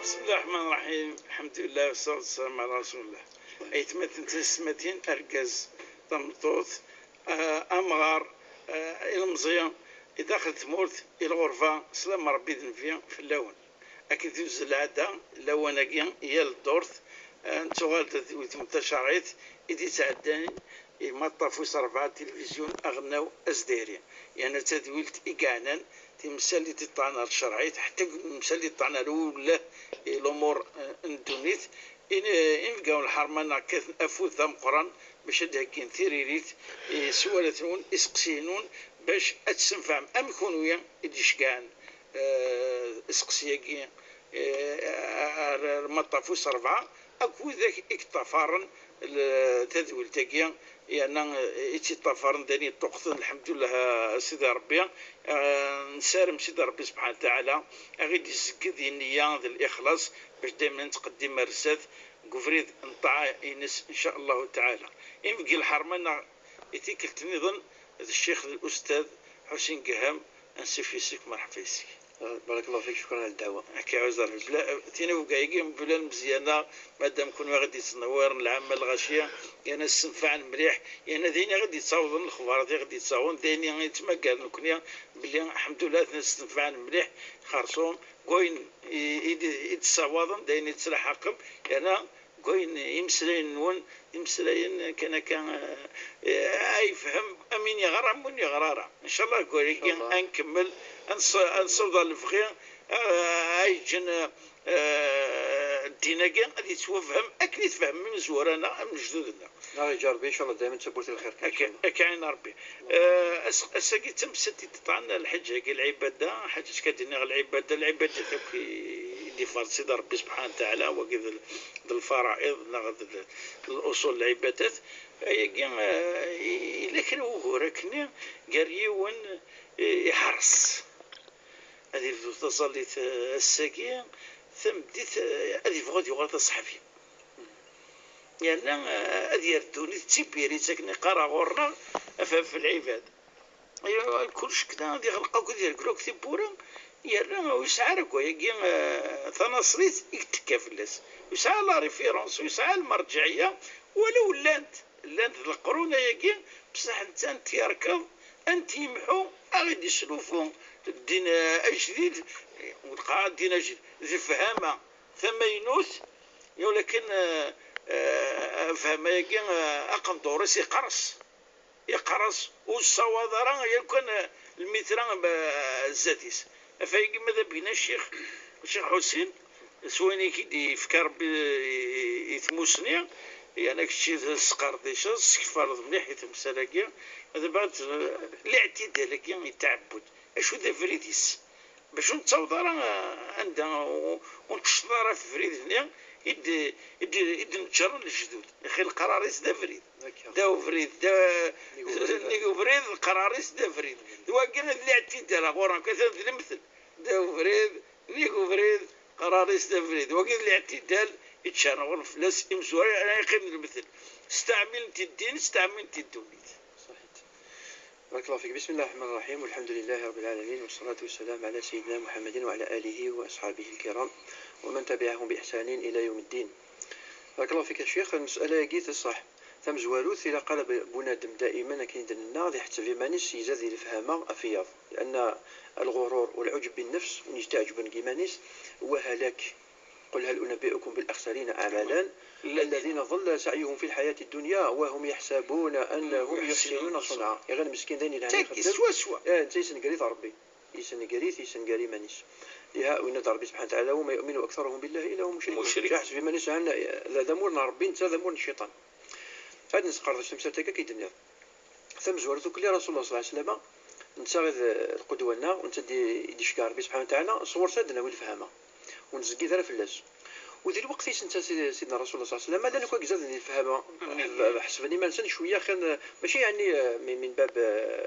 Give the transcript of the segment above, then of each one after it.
بسم الله الرحمن الرحيم، الحمد لله والصلاة والسلام على رسول الله. ايتماتن تسمتين اركز تمطوط امغار المزيان داخل تمورت الغرفة سلام ربي دنفيا في اللون اكيد تنزل العادة اللون هي الدورت نتوغال تشاريت إدي تعداني ما طافوس 4 تلفزيون أغناو أزديري يعني تدويلت إيقعنان تمثال اللي تطعنا الشرعيت حتى المثال اللي طعنا الأولى الأمور ندونيت إن فقاو الحرمانة كث أفوت ذا مقران باش هكين ثيريريت سوالتون إسقسينون باش أتسنفعم أم كونويا إديشكان إسقسياكي ما طافوس 4 أكو ذاك إكتفارن تدويل تاكيا يعني إتطفرن داني طقطن الحمد لله سيدي ربي نسالم سيدي ربي سبحانه وتعالى غير يزكد النية ذي الإخلاص باش دائما تقدم رسات قفريد نطاع ينس إن شاء الله تعالى. إنفقي الحرمانة إتيكلت نظن الشيخ الأستاذ حسين قهام أنسي مرحبا فيسك. بارك الله فيك، شكرا على الدعوة. كيعوز ربي بلا تينا وكايكي بلا مزيانة مادام كون غادي تنور العامة الغاشية يعني السنفع مليح يعني ديني غادي يتصاوضن الخبار دي غادي يتصاوضن ديني غادي تما نكونيا بلي الحمد لله السنفع مليح خرصوم كوين يتصاوضن ديني تلحقم يعني كوين يمسلاين نون يمسلاين كان كان يفهم امين يغرى من يغرى ان شاء الله كوين نكمل نصوض الفخي ايجن الدين غادي يتوفهم اكل يتفهم من زورانا من جدودنا. لا يا ربي ان شاء الله دائما تبورت الخير. كاين ربي اساكي تم ستي تطعن الحجة العبادة حاجة كدير العبادة العبادة اللي فرض سيدي ربي سبحانه وتعالى وكذا الفرائض ناخذ الاصول العبادات الا كان وغوركني قال يحرص هذه تصليت الساقية ثم بديت هذه فغادي يغلط الصحفي يعني هذه يردوني تيبيري ساكني قرا غورنا في العباد كلش كدا غادي يغلقوا كدا يركلو كتبورا يا ويسعى ركوا ياكي ثناصريت يتكا فلاس ويسعى لا ريفيرونس ويسعى المرجعية ولو لانت لانت القرون ياكي بصح انت يركض انت يمحو غادي يسلوفو الدين الجديد وتلقى الدين الجديد الفهامه ثمينوث ولكن فهمه ياكي اقندوريس يقرص يقرص والصوادره يكون المترا الزاتيس فايق ماذا بينا الشيخ حسين سويني كي يفكر يتموسني يعني كشي السقرديش سكفرض مليح يتمسالاكي هذا بعد الاعتدال كي يتعبد اشو ذا فريديس باش نتصاوض راه عندها ونتشطر في فريد هنا يد يد يد نتجر الجدود يا اخي القراريس دا فريد دا فريد دا نيكو فريد القراريس دا فريد وكان الاعتدال غورا كثر المثل دا فريد نيكو فريد قراريس دا فريد وكان الاعتدال يتشارغ الفلاس يمزوري انا يقيم المثل استعمل انت الدين استعمل انت الدوليت. صحيح بارك الله فيك. بسم الله الرحمن الرحيم والحمد لله رب العالمين والصلاة والسلام على سيدنا محمد وعلى آله وأصحابه الكرام ومن تبعهم بإحسان إلى يوم الدين. بارك الله فيك يا شيخ. المسألة كيت الصح ثم زواروث إلى قال بنادم دائما كاين لنا حتى في مانيس يزاد الفهامة أفياض لأن الغرور والعجب بالنفس ونجتعجب كيمانيس هو هلاك. قل هل أنبئكم بالأخسرين أعمالا الذين ضل سعيهم في الحياة الدنيا وهم يحسبون أنهم يحسنون صنعا. غير مسكين داني لهنا سوا سوا انت يسنقريت ربي يسنقريت يسنقري مانيس لها وإن ربي سبحانه وتعالى وما يؤمن أكثرهم بالله إلا هم مشركون. يحسب في مانيس ذا ذمورنا ربي انت ذمور الشيطان. هاد نسقر الشمس تاعك كيدنيا ثم زورتو كلي رسول الله صلى الله عليه وسلم انت غير القدوة لنا وانت دي شكا ربي سبحانه وتعالى صور سادنا والفهامة ونزكي ذا فلاس وذي الوقت انت سيدنا رسول الله صلى الله عليه وسلم لانك كزاد الفهامه حسبني ما نسن شوية خير ماشي يعني من باب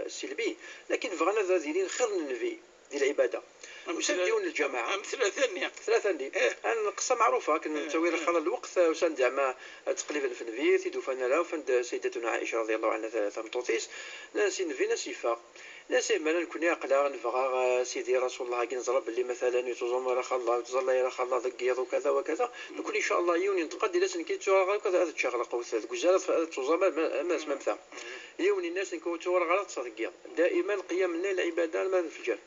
السلبي لكن فغانا ذا ديرين خير النبي دي العبادة وسنديون الجماعة ثلاثة ثلاثة إيه. القصة معروفة كنا نسوي خلال الوقت وسند زعما تقريبا في نبي تيدوفانا لا وفند سيدتنا عائشة رضي الله عنها ثمطوطيس ناس نبي ناس يفاق ناس ما نكون يقلا نبغى سيدي رسول الله كي نزرب اللي مثلا يتوزم راه الله وتزلا يا الله ذكيض وكذا وكذا نكون ان شاء الله يوني نتقدي لازم كي كذا هذا تشغل قوس كوزال توزم ما مثلا يوني الناس نكون تورا غلط صدقيا دائما قيام الليل عباده ما الفجر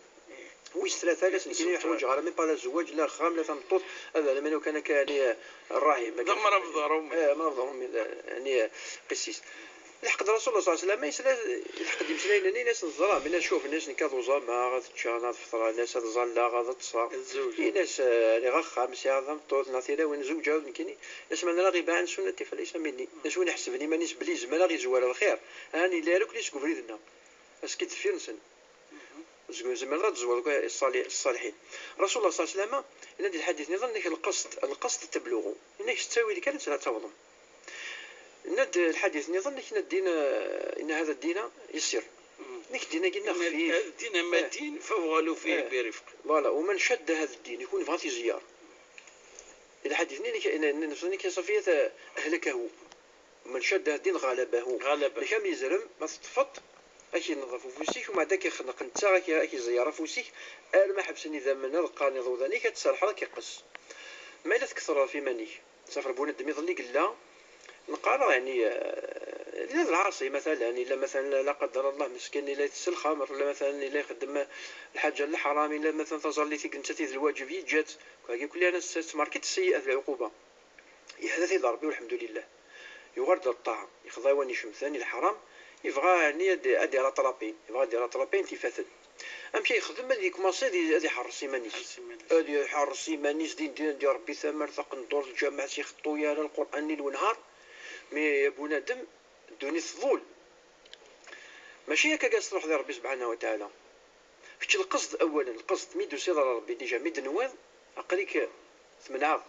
ويش ثلاثة لاس كاين يحوج غير مي با لا زواج لا خام لا تنطوط هذا لما كان يعني الراهب مرض ضروري مرض ضروري يعني قسيس لحق الرسول صلى الله عليه وسلم يلحق ديمسلاين ناس الظلام الناس شوف الناس نكادو زعما غاد تشانا فطرة الناس هاد زالا غاد تصا ناس اللي غا خامس يا مطوط ناثيلا وين زوجة كاين ناس من راغب عن سنتي فليس مني ناس وين يحسبني مانيش بلي زمان غير زوال الخير هاني لا لك ليس كفريدنا اسكت في نسن زمان راه تزور الصالحين رسول الله صلى الله عليه وسلم إن الحديث نظن انك القصد تبلغ انك تساوي لك لا توظم ند الحديث نظن انك الدين ان هذا الدين يسر انك الدين قلنا خفيف الدين متين فوغلوا فيه برفق voilà ومن شد هذا الدين يكون فغاتي زيار الحديث ان نفسني صفية اهلكه ومن شد هذا الدين غلبه غلبه كم يزرم ما تطفط اكي نظف فوسيك ومع داك يخنق نتا اكي زيارة فوسيك ما حبسني ذا من القاني ضوضاني كتسرح كيقص ما الا تكثر في مانيك سافر بوند يظل قلا نقرا يعني لا العاصي مثلا الا مثلا لا قدر الله مسكين الا يتسل الخمر ولا مثلا الا يخدم الحاجة الحرام الا مثلا تزال لي انت الواجب جات كل انا تماركت السيئة في العقوبة يحدث ضربي والحمد لله يغرد الطاعة يخضى واني شمثاني الحرام يبغى يعني ادي راترابي يبغى يدير راترابي انت فاتن امشي يخدم هذيك كوماسي هذه حرصي مانيس هذه حرصي مانيس دين دين ديال ربي ثمر ثق ندور الجامع تيخطو يا القران ليل ونهار mais بنادم دوني الفضول ماشي هكا جالس تروح لربي سبحانه وتعالى كنت القصد اولا القصد مي دوسي ربي déjà مي دنويض اقريك ثمنعض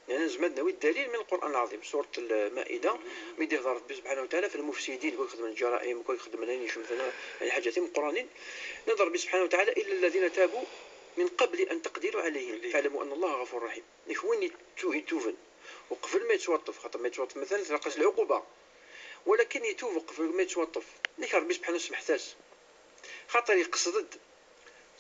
يعني زمان ناوي الدليل من القران العظيم سورة المائدة مي يهضر ربي سبحانه وتعالى في المفسدين كل يخدم الجرائم وكل يخدم يعني مثلا يعني حاجات من القرانين نظر ربي سبحانه وتعالى الا الذين تابوا من قبل ان تقدروا عليهم فاعلموا ان الله غفور رحيم وين يتوفن وقبل ما يتوطف خاطر ما يتوطف مثلا تلقى العقوبة ولكن يتوب قبل ما يتوطف نيك ربي سبحانه سمحتاس خاطر يقصد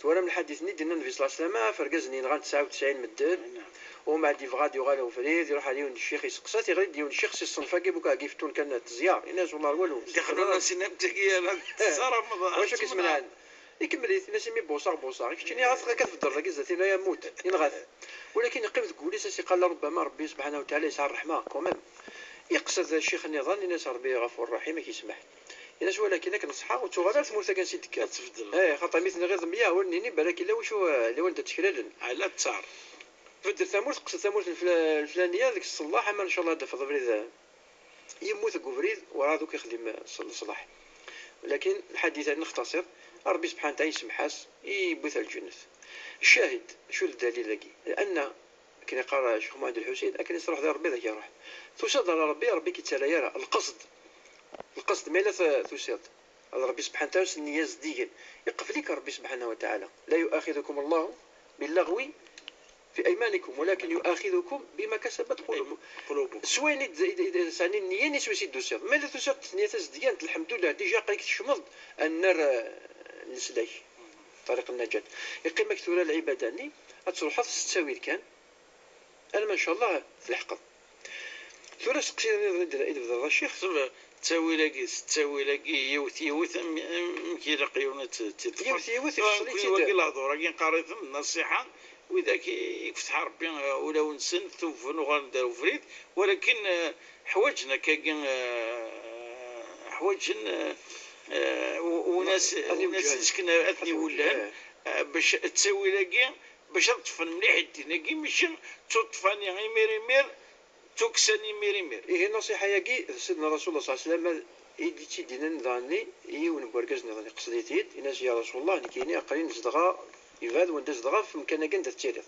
تورا من الحديث ني دينا النبي صلى الله عليه وسلم فرقزني نغان 99 مدن ومع دي فغاد يغالو فريد يروح عليهم الشيخ يسقسات يغري ديون الشيخ سي الصنفا كي بوكا كيفتون كان تزيار الناس والله والو دخلوا الناس نبتكي صار واش كيسمع يكمل الناس مي بوصار بوصار كتشني غاف كتفضل لك زاتي لا يموت ينغاث ولكن يقيم تقولي سي قال ربما ربي سبحانه وتعالى يسعى الرحمة quand même يقصد الشيخ النظام الناس ربي غفور رحيم كيسمح الناس ولكن كنصحى وتغادر تموت كان سيدك تفضل خاطر مثل غير مياه ونيني بالك الا وشو اللي وانت تكلالن على التار تبدل ثمورت قصد ثمورت الفلانية ديك الصلاح اما ان شاء الله هذا فضل يموت كوفريد وراه دوك يخدم الصلاح ولكن الحديث نختصر ربي سبحانه وتعالى يسمحاس يبث الجنة الشاهد شو الدليل لقي لان كي قال الشيخ محمد الحسين اكن يصرح ربي ذاك يروح تسد على ربي ربي كيتسالى يرى القصد ما لا تسد هذا ربي سبحانه وتعالى النية زديا يقف لك ربي سبحانه وتعالى لا يؤاخذكم الله باللغو في ايمانكم ولكن يؤاخذكم بما كسبت قلوبكم سوين يعني النية ني سويسي دوسير ما لا تسد النية تزديان الحمد لله déjà قالك تشمض النار نسلاك طريق النجاة يقيمك ثورة العبادة ني تروح تساوي كان انا ان شاء الله تلحق ثورة سقسينا إذا الشيخ تساوي لاكي يوث يوث مكي لقيونا يوث يوث يفصل الهضرة كي نقريت النصيحة وإذا كيفتح ربي ولا ونسن ثوفن وغندارو فريد ولكن حوايجنا كاين حوايج وناس سكن اثني ولان باش تساوي لاكي باش تطفن مليح الدين كي ماشي تطفاني غير مير مير تكساني مير مير. إيه النصيحة ياكي سيدنا رسول الله صلى الله عليه وسلم إيدي تيدينا نظاني إيون بوركاز نظاني قصديتيد إناس يا رسول الله نكيني أقلين نزدغا يفاد وانت زدغا في مكان كان تيريض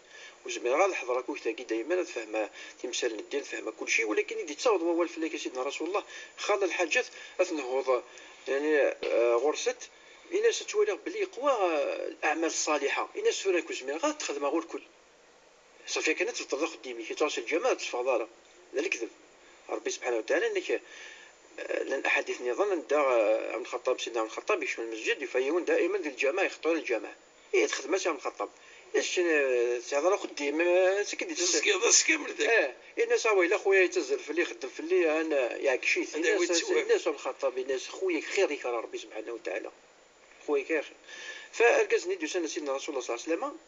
وزمير غاد حضرك وكتا دايما تفهم تمثال الدين تفهم كل شيء ولكن يدي تصاوب هو الفلاك سيدنا رسول الله خال الحاجات أثنهوض يعني غرست الناس توالي بلي قوى الاعمال الصالحة الناس سورا كوزمير غا تخدم غير الكل صافي كانت تفضل خديمي كي توصل الجماعة تفضل لا الكذب ربي سبحانه وتعالى انك لان احاديث نظام دا عبد الخطاب سيدنا عبد الخطاب يشمل المسجد يفيون دائما ديال الجماعة يخطوا الجماعة اي تخدم سي عبد الخطاب اش تهضر خديم سكدي تسكي الناس ويلا خويا يتزل في اللي يخدم في اللي انا ياك شيت الناس عبد الخطاب الناس خويا خير يكره ربي سبحانه وتعالى خويا خير فالكاز نديو سنة سيدنا رسول الله صلى الله عليه وسلم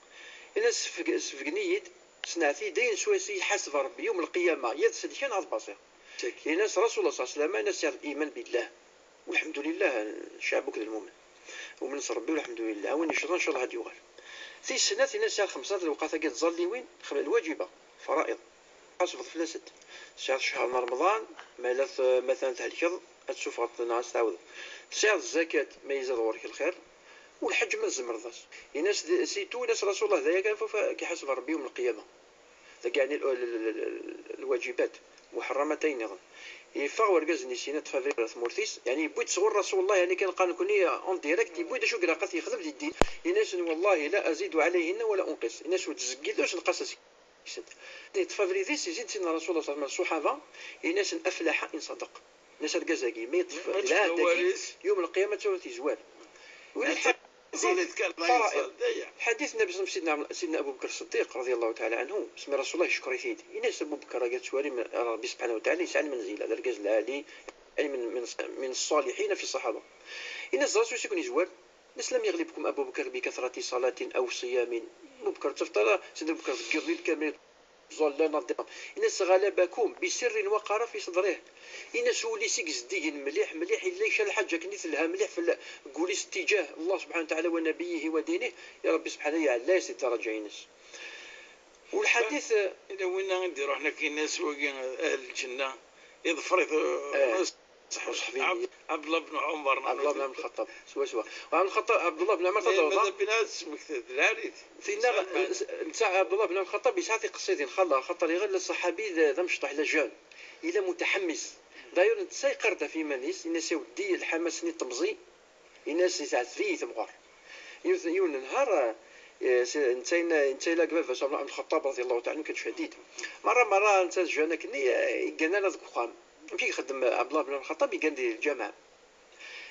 الناس سفقنيد سنعتي دين سواسي يحاسب ربي يوم القيامة يد سلكان على البصير الناس رسول الله صلى الله عليه وسلم الناس الايمان بالله والحمد لله شعبك المؤمن ومن ربي والحمد لله وين ان شاء الله هادي يغال في السنة الناس خمسة الوقات كتظلي وين الواجبة فرائض حسب فلاسد شهر رمضان ما مثلا تهلكض تشوف الناس تعاود سعر الزكاة ما يزاد ورك الخير والحج ما زمرضاش الناس سيتو ناس رسول الله ذاك كان كيحاسب ربي يوم القيامة ذاك يعني الواجبات محرمتين اظن يفا وركاز نيسينا تفافير ثمورتيس يعني بويت صغر رسول الله يعني كان قال كوني en direct يبويد شو قراقات يخدم الدين الناس والله لا ازيد عليهن ولا انقص الناس تزكيد واش نقص تفافريزيس يزيد سيدنا رسول الله صلى الله عليه وسلم الصحابة الناس افلح ان صدق الناس الكازاكي ما يطف لا يوم القيامة تزوال حديث النبي صلى الله عليه وسلم سيدنا ابو بكر الصديق رضي الله تعالى عنه اسم رسول الله شكر سيدي الناس ابو بكر قالت سوالي من ربي سبحانه وتعالى يسعى المنزلة هذا الكاز العالي يعني من من الصالحين في الصحابة الناس راسو يكون يزوال الناس لم يغلبكم ابو بكر بكثرة صلاة او صيام ابو بكر تفطر سيدنا ابو بكر ذكر الليل كامل ظلنا الناس غلبكم بسر وقر في صدره الناس ولي سيك زديين مليح مليح الا شال الحاجة كنيت لها مليح في قولي اتجاه الله سبحانه وتعالى ونبيه ودينه يا ربي سبحانه يعلى الدرجة ينس والحديث اذا وين نديرو حنا كاين ناس اهل الجنة يظفر صحفي عبد الله بن عمر عبد الله بن الخطاب سوا سوا وعبد الخطاب عبد الله بن عمر ماذا بنا اسمك العريت سيدنا نتاع عبد الله بن الخطاب يسعى قصيدين خلا خاطر غير الصحابي ذا مشطح لا jeune الى متحمس داير نتسا يقرد في مانيس الناس يودي الحماس ني طمزي الناس يسعى في تمغار يون نهار نتا لا كباب عبد الخطاب رضي الله تعالى عنه كان شديد مرة نتا jeune كني قالنا ذاك الخام مشي يخدم عبد الله بن الخطاب يقال ديال الجامعة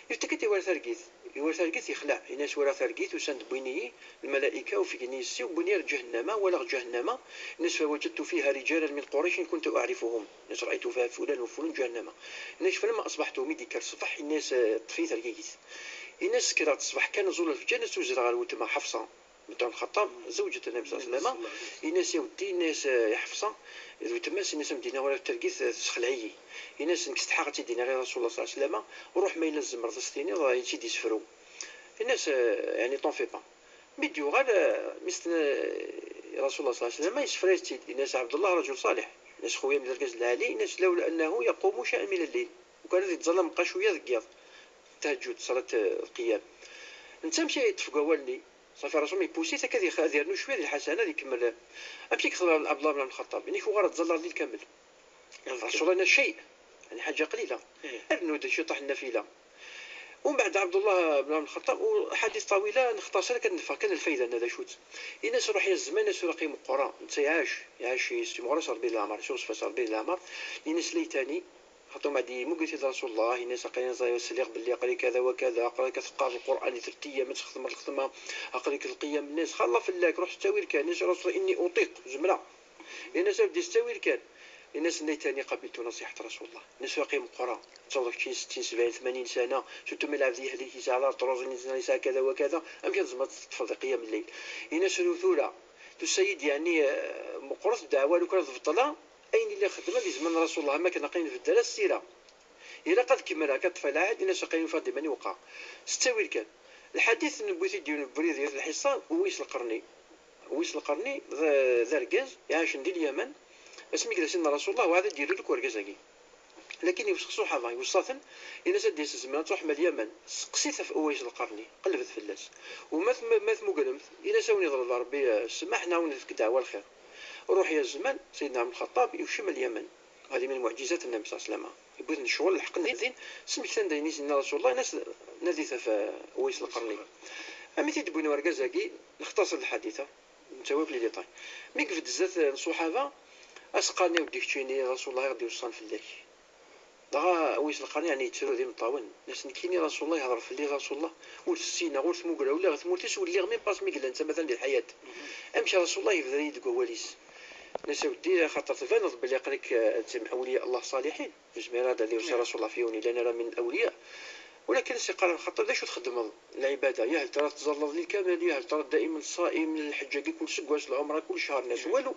يتكت يوار ثرقيث يوار ثرقيث يخلع الناس ورا ثرقيث وسند بويني الملائكة وفي كنيسي وبنير جهنم ولا جهنم الناس فوجدت فيها رجالا من قريش كنت اعرفهم الناس رايت فيها فلان وفلان جهنم الناس فلما اصبحت ميديكال صبح الناس طفي ثرقيث الناس كرات الصباح كان زول الفجر الناس وزرع الوتما حفصة بنت الخطاب زوجة النبي صلى الله عليه وسلم الناس يودي الناس حفصة تماس الناس مدينة ولا التركيز تسخلعي الناس نكستحق تيدينا غير رسول الله صلى الله عليه وسلم وروح ما يلزم مرض ستيني راه يتيدي يسفرو الناس يعني طون في با ميديو غير مست رسول الله صلى الله عليه وسلم يسفر تيدي الناس عبد الله رجل صالح الناس خويا من الركز العالي الناس لولا انه يقوم شيئا من الليل وكان يتظلم بقى شوية ذكيض التهجد صلاة القيام انت مشي يتفقوا والني صافي رسول يبوسي تا كذي يدير شوية ديال الحسنة اللي يكمل امشي كخدم عبد الله بن الخطاب يعني كو غير تزلر الليل كامل رسول الله شيء يعني حاجة قليله ارنو شي طاح النافلة ومن بعد عبد الله بن الخطاب وحديث طويلة نختصر كنفهم كان الفايدة ان هذا شوت الناس روح يا الزمان الناس راقي القرى انت يعاش يستمر ربي العمر شوف ربي العمر الناس ليتاني خاطر بعد مو قلت رسول الله الناس قال يسليق باللي قال كذا وكذا قال كتقرا القران ثلاث ايام تخدم الخدمة قال لك القيام الناس خلا في اللاك روح تستوي كان رسول اني اطيق زمرة الناس بدي يستوي كان الناس اللي ثاني قبلت نصيحة رسول الله الناس باقي القرى تصور 60 70 80 سنة شفتو من العبد يهديك على طروز كذا وكذا امشي زعما تفضل قيام الليل الناس ثوره السيد يعني مقرص الدعوة لو كان تفضلها اين اللي خدمة في زمن رسول الله ما كان قايم في الدار السيرة الا قد كملها كطفى العهد الناس قايم في ماني وقع ستاوي كان الحديث نبوتي ديال بريد الحصة ويس القرني ويس القرني ذا ركاز يعيش ندي اليمن اسمي كذا سيدنا رسول الله وهذا ديروا لك وركازاكي لكن يوسخ صحابه يوصاثن الناس ديال الزمان تروح من اليمن سقسيت في اويس القرني قلبت فلاس وما ما ثمو الى ساوني ضرب ربي سمحنا ونفك دعوه الخير روح يا الزمان سيدنا عمر الخطاب يمشي من اليمن هذه من معجزات النبي صلى الله عليه وسلم بغيت نشغل الحق دين سمكتان دايني سيدنا رسول الله ناس نادي في ويس القرني أمي تيدبون ورقازاكي نختصر الحادثة نتاوي في les détails mais كيف دزات الصحابة أسقاني وديك تشيني رسول الله غادي يوصل في الليل دغا ويس القرني يعني يتسرو ذي مطاون ناس نكيني رسول الله يهضر في الليل رسول الله ولسينا غور ثموكرا ولا غثمورتيس ولا غمين باس ميقلا انت مثلا للحياة امشي رسول الله يبدا يدق واليس ناس ودي خاطر تفانض بلي قالك من اولياء الله الصالحين جميع هذا اللي وصل رسول الله فيوني لان راه من الاولياء ولكن سي قال خاطر لا شو تخدم العبادة يا هل ترى تزلظ لي كامل يا هل ترى دائما الصائم الحجة كل سكواش العمرة كل شهر ناس والو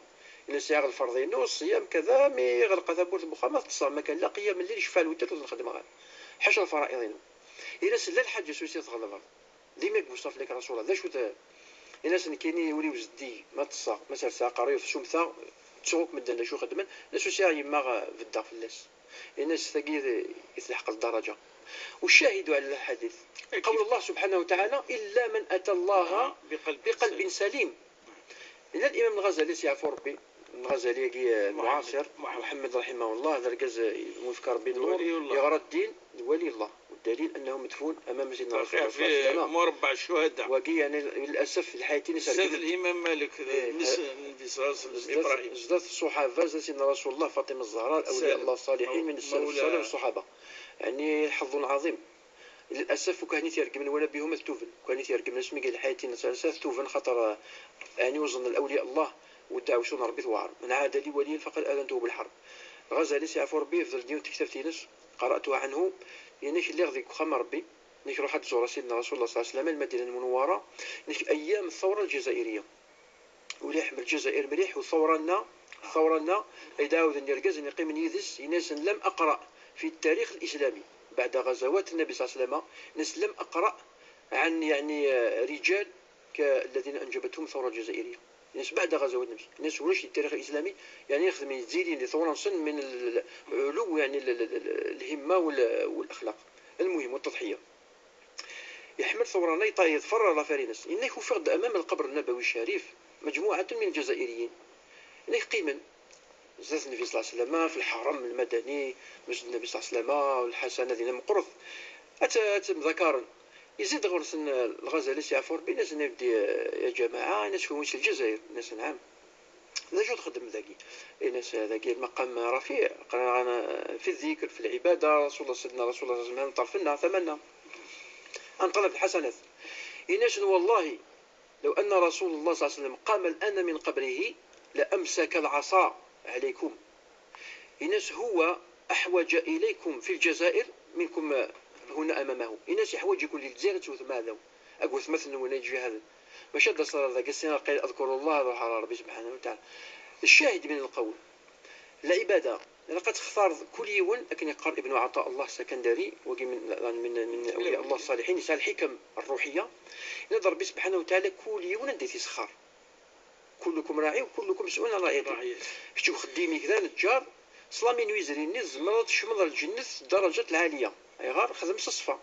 الناس يعغل الفرضين والصيام كذا مي غلق ثابوت البخار ما تصام ما كان لا قيام الليل شفال وتر نخدم غير حاجة الفرائض الى سلا الحاجة سوسي تغلب ديما يوصف لك رسول الله شو الناس كاينين يوليو زدي ما تصا مثلا ساعة قريب في سمثه تسوق مدنا شو خدمن ناس ساعة يما في الدار في الناس الناس ثقي يتلحق الدرجة. والشاهد على الحديث قول الله سبحانه وتعالى الا من اتى الله بقلب سليم. إن الامام الغزالي سيعفو ربي الغزالي المعاصر محمد رحمه الله هذا ركز مفكر بالنور يغرى الدين ولي الله والدليل انه مدفون امام سيدنا رسول الله في مربع الشهداء وكي يعني للاسف الحياتين زاد الامام مالك ابراهيم زاد الصحابة زاد سيدنا رسول الله فاطمة الزهراء الاولياء الله الصالحين من السلف الصالح والصحابة يعني حظ عظيم للاسف. وكان يترجم ولا بهم التوفن وكان يترجم اسمي قال الحياتين توفن خاطر يعني وزن الاولياء الله والدعوة شنو ربي ثوار من عاد لي وليا فقد اذنته بالحرب. الغزالي سيعفو ربي في الدين تكتب تينس قراتها عنه يعني اللي غادي خم ربي نيك روح تزور سيدنا رسول الله صلى الله عليه وسلم المدينة المنورة نيك ايام الثورة الجزائرية ولا يحمل الجزائر مليح وثورنا ثورنا اي داود نركز نقيم يدس ناس لم اقرا في التاريخ الاسلامي بعد غزوات النبي صلى الله عليه وسلم ناس لم اقرا عن يعني رجال كالذين انجبتهم الثورة الجزائرية. الناس بعد غزوات النبي الناس ولاش التاريخ الاسلامي يعني يخدم يزيدين لثوره سن من العلو يعني الهمه والاخلاق المهم والتضحية. يحمل ثورنا يتفرر لافارينس انه فرد امام القبر النبوي الشريف مجموعة من الجزائريين انه قيما زاد النبي صلى الله عليه وسلم في الحرم المدني مسجد النبي صلى الله عليه وسلم والحسنة ديال مقرث اتم ذكرا يزيد غرس الغزالي سيعفو ربي ناس نبدي يا جماعة ناس في وش الجزائر ناس نعم لا جو تخدم ذاكي ناس ذاكي المقام رفيع قرانا في الذكر في العبادة رسول الله سيدنا رسول الله صلى الله عليه وسلم طرفنا ثمنا عن طلب الحسنات. إناس والله لو أن رسول الله صلى الله عليه وسلم قام الآن من قبره لأمسك العصا عليكم. إناس هو أحوج إليكم في الجزائر منكم هنا أمامه. إناس يحوج يكون للجزائر ثم هذا أقول مثلا ونجي هذا ماشي هذا صار ذاك السنة قيل أذكر الله روح على ربي سبحانه وتعالى. الشاهد من القول العبادة لقد اختار كل يوم لكن يقر ابن عطاء الله السكندري وكي من من اولياء الله الصالحين يسال الحكم الروحية نظر ربي سبحانه وتعالى كل يوم ندي تسخر كلكم راعي وكلكم مسؤول عن رعيته. شتو خديمي كذا نجار صلامين ويزرين زمرت شمر الجنة الدرجات العالية اي غار خدم الصفا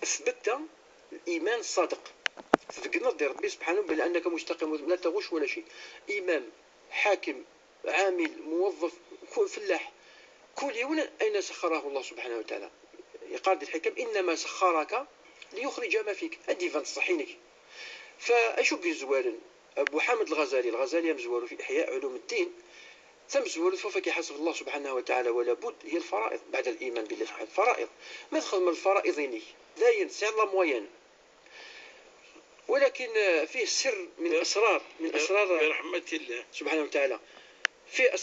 اثبت الايمان الصادق تفقنا دير ربي سبحانه بانك مستقيم لا تغش ولا شيء. امام حاكم عامل موظف فلاح كل يوم أين سخره الله سبحانه وتعالى. يقال الحكم إنما سخرك ليخرج ما فيك أدي فان صحينك. فأشو بيزوال أبو حامد الغزالي الغزالي مزوال في إحياء علوم الدين تمزوال فوفك يحسب الله سبحانه وتعالى ولا بد هي الفرائض بعد الإيمان بالله سبحانه الفرائض ما دخل من الفرائض لا ينسى لا موين ولكن فيه سر من أسرار من أسرار برحمة الله سبحانه وتعالى في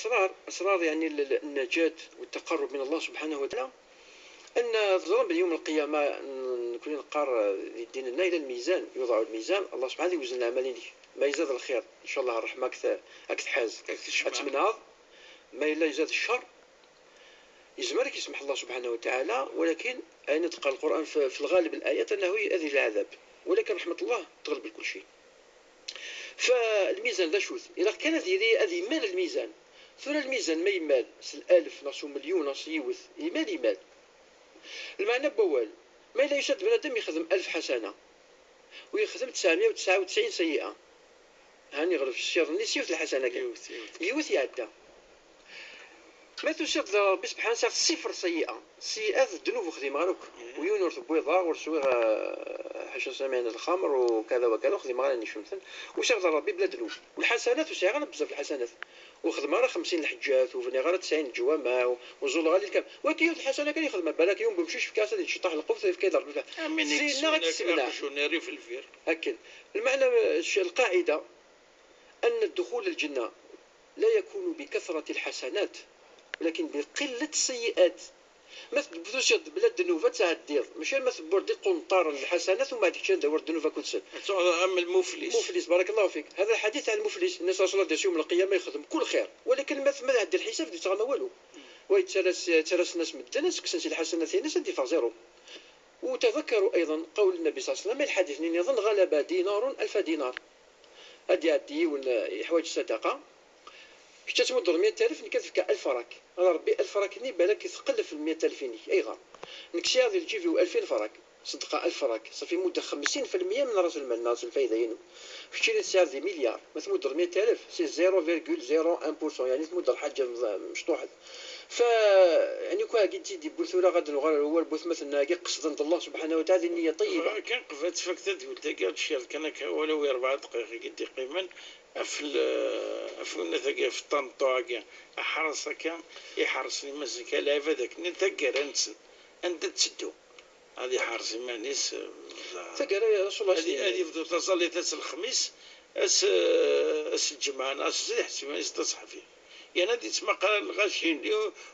أسرار يعني النجاة والتقرب من الله سبحانه وتعالى. أن ظلم يوم القيامة نكون نقار ديننا إلى الميزان يوضع الميزان الله سبحانه يوزن العملين ما يزاد الخير إن شاء الله الرحمة أكتحاز أتمناض ما إلا يزاد الشر يزمرك يسمح الله سبحانه وتعالى. ولكن أين تقرأ القرآن في الغالب الآيات أنه يؤذي العذاب ولكن رحمة الله تغلب كل شيء. فالميزان لا شوث إذا كان هذه مال الميزان ثم الميزان ما يمال الألف نص مليون نص يوث يمال يمال المعنى بوال ما لا يشد بنادم يخدم 1000 حسنة ويخدم 999 سيئة هاني غلف الشر نسيوت الحسنة يوث يعدى. ما تشد ربي سبحانه وتعالى صفر سيئه سيئات الذنوب خديم غير ويونور بويضة ورسويغ حاشا سمعنا الخمر وكذا وكذا خديم غير نيش مثلا وشغل ربي بلا ذنوب. والحسنات وسعي بزاف الحسنات وخدم غير 50 الحجات وفني غير 90 الجوامع وزول غالي الكام ولكن الحسنة كان يخدم بالك يوم بمشيش في كاس يشطح القفز في كيضرب زينا غتسمنا في الفير هكا. المعنى القاعدة ان الدخول الجنة لا يكون بكثرة الحسنات ولكن بقلة السيئات. ما تبدوش بلا الذنوب تاع الدير ماشي ما تبردي قنطار الحسنات وما عندكش ندور الذنوب كل سنة. اما المفلس مفلس بارك الله فيك. هذا الحديث عن المفلس الناس رسول الله يوم القيامة يخدم كل خير ولكن ما عند الحساب دي ما والو ويتسالس تسالس الناس مدن سكسنسي الحسنات الناس دي zéro. وتذكروا ايضا قول النبي صلى الله عليه وسلم الحديث نظن غلب دينار 1000 دينار هادي عدي ولا حوايج الصدقة كي تمد 100000 نكتفك 1000 فراك انا ربي 1000 فراك ني بالك يثقل في 100000 ني اي غار نكشي غادي تجيبو 2000 فراك صدقه 1000 فراك صافي مده 50% من راس المال راس الفايدة ينو كي تسعر دي مليار ما تمد 100000 c'est 0.01% يعني تمد الحاجة مشطوحه. ف يعني كون كي تجي بوثوره غادي نغير هو البوث مثلا كي قصد الله سبحانه وتعالى النية طيبة. كان قفات فكتت قلت لك شي كان ولو 4 دقائق قد قيما افل في الطنطوع احرصك يحرصني مازال لا هذاك نتذكر انت تسدو هذه حارس مانيس تقرا يا رسول الله هذه بدو تصلي تاس الخميس اس الجمعة اس حسي مانيس تصحفي يعني هذه تسمى قال الغاشين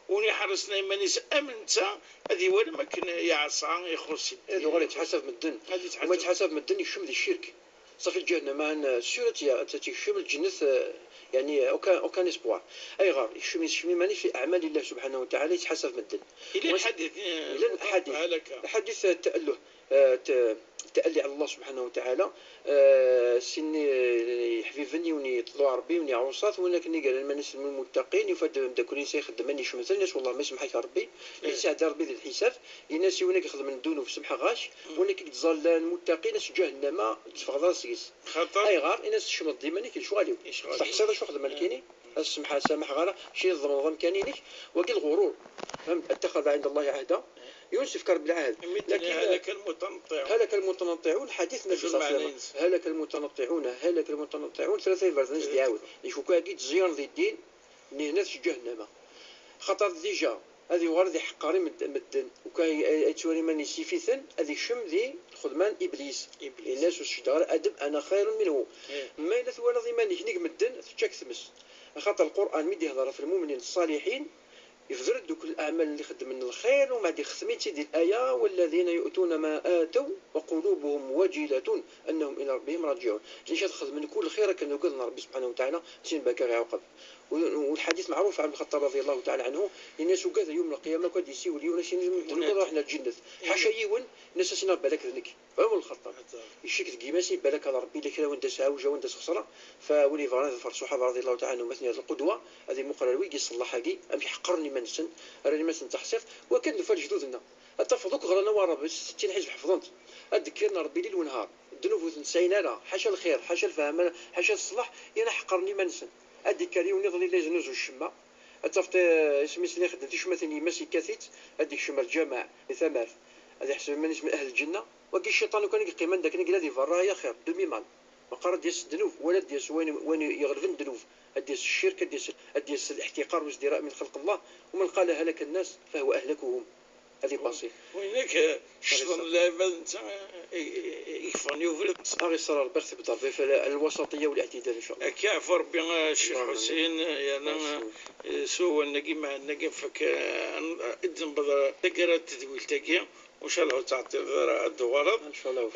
وني حرسنا مانيس امنتا هذه ولا ما كان يعصى يخص هذا غير يتحسب من الدن وما يتحسب من الدن يشم ذي الشرك صافي الجهنم مع سورة يا تيشم الجنة يعني aucun espoir اي غار يشمي ماني في اعمال الله سبحانه وتعالى يتحسب من الدن. الى الحديث الى الحديث الحديث التأله التألي على الله سبحانه وتعالى سني حبيبني وني طلوع ربي وني عروسات ولكن قال ما نسلم المتقين يفاد داك يخدم ماني شمثل الناس والله ما يسمحك ربي يساعد ربي ذي الحساب الناس وناك يخدم من دونه في سمحه غاش ولكن تظل المتقين جهنم تفغ راسيس خطر اي غار الناس شمط ديما كي شغالي تحصيل شو خدم الكيني السمحة سامح غير شي ضمن كانينك وكي الغرور فهمت اتخذ عند الله عهدا يوسف كرب العهد لكن هلك المتنطعون هلك المتنطعون حديث النبي صلى الله عليه وسلم هلك المتنطعون هلك المتنطعون ثلاثة فرد يعاود يشوفوا كي تزيان ذي الدين نهناس جهنم خاطر déjà هذه غير ذي حقاري مدن وكاي توري ماني سيفيثن هذه شم ذي خدمان ابليس الناس وش ادم انا خير منه ما الا ثوالى ذي ماني كنيك مدن تشاك ثمس خاطر القران ميدي يهضر في المؤمنين الصالحين يفزر دوك الاعمال اللي خدم من الخير وما دي خدمت دي الايه والذين يؤتون ما اتوا وقلوبهم وجله انهم الى ربهم راجعون. ليش تخدم من كل خير كانوا قلنا ربي سبحانه وتعالى سين بكر يعاقب. والحديث معروف عن الخطاب رضي الله تعالى عنه الناس وكذا يوم القيامة كاد يسيو اليوم رحنا الجنة حاشا يون الناس سينا بالك ذلك عمر الخطاب يشك تقيماسي بالك على ربي لك وانت ساوجه وانت خسره فولي فاران الصحابة رضي الله تعالى عنهم مثل القدوة هذه مقرر يصلحها كي ام يحقرني ما نسن راني ما تحصير وكان نفال جدودنا اتفضوك غرانا ورا 60 حزب حفظنت اذكرنا ربي ليل ونهار الذنوب تنسينا لا حاشا الخير حاشا الفهم حاشا الصلاح يانا حقرني ما نسن هذيك اليوم نظني لا يزنوز الشمه اتفط سميتني خدمتي شمثني ماسي كاثيت هذيك شمه الجماع ثمار هذا حسب مانيش من اهل الجنة وكي الشيطان كان يقيم داك نقلا دي فرا يا خير دومي مال ما قرا ديال الذنوب ولا ديال وين يغلفن الذنوب ديال الشرك ديال الاحتقار والازدراء من خلق الله ومن قال هلك الناس فهو اهلكهم هذه باسي وينك شطن لا انت يكفرني وفلت غير صرا ربي ثبت في الوسطية والاعتدال ان شاء الله. كيف ربي الشيخ حسين يعني سوى النقي مع النقي فك اذن بدر تقرا التدويل تاكي وان شاء الله تعطي الدوارض ان شاء الله.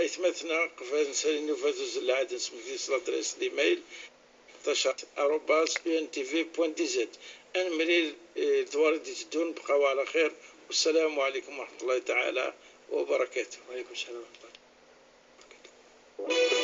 اثمتنا قفاز نسالي نفاز العاد نسمي l'adresse l'email @untv.dz نمري دوار دي تدون بقاو على خير والسلام عليكم ورحمة الله تعالى وبركاته. وعليكم السلام ورحمة الله وبركاته.